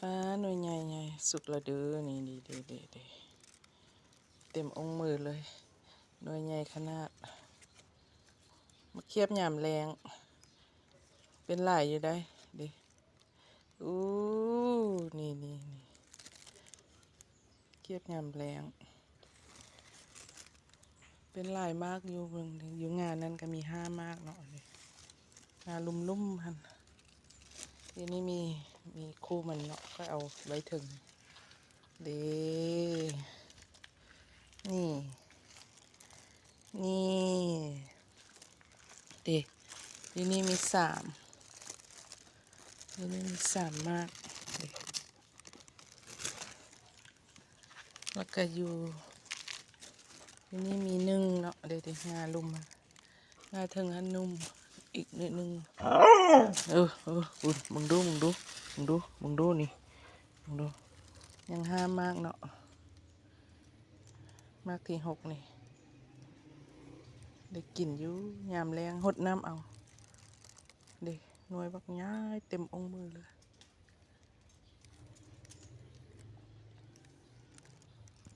ປ້າ ໜ່ວຍໃຫຍ່ໆ ສຸກແລ້ວເດີ ນີ້ ນີ້ ນີ້ ນີ້ ນີ້ ເຕັມອົງມືເລີຍ ໜ່ວຍໃຫຍ່ຂະໜາດ ມາຄຽບຍາມແລງ ເປັນຫຼາຍຢູ່ໃດ໋ ເດ້ ອູ້ ນີ້ ນີ້ ນີ້ ຄຽບຍາມແລງ ເປັນຫຼາຍໝາກຢູ່ ເບິ່ງຢູ່ງ່ານັ້ນກໍມີຫ້າໝາກເນາະ ງ່າລຸ່ມໆຫັ້ນ ດຽວນີ້ມີ ມີຄູ່ມັນເນາະ ຂ້ອຍເອົາໄວ້ເທິງ ເດ້ ນີ້ ນີ້ ເດ້ ດຽວນີ້ມີສາມ ດຽວນີ້ມີສາມໝາກ ເດ້ ແລ້ວກະຢູ່ ຢູ່ນີ້ມີໜຶ່ງເນາະ ເດ ເດ ງ່າລຸ່ມ ງ່າເທິງຫັ້ນໜຸ່ມອີກໜ້ອຍໜຶ່ງ ເອີ ເອີ ເບິ່ງດູ ເບິ່ງດູ ເບິ່ງດູ ເບິ່ງດູນີ້ ເບິ່ງດູ ຍັງຫ້າໝາກເນາະ ໝາກທີຫົກນີ້ ໄດ້ກິນຢູ່ ຍາມແລງຫົດນ້ຳເອົາ ເດ ໜ່ວຍບັກໃຫຍ່ເຕັມອົງມືເລີຍ.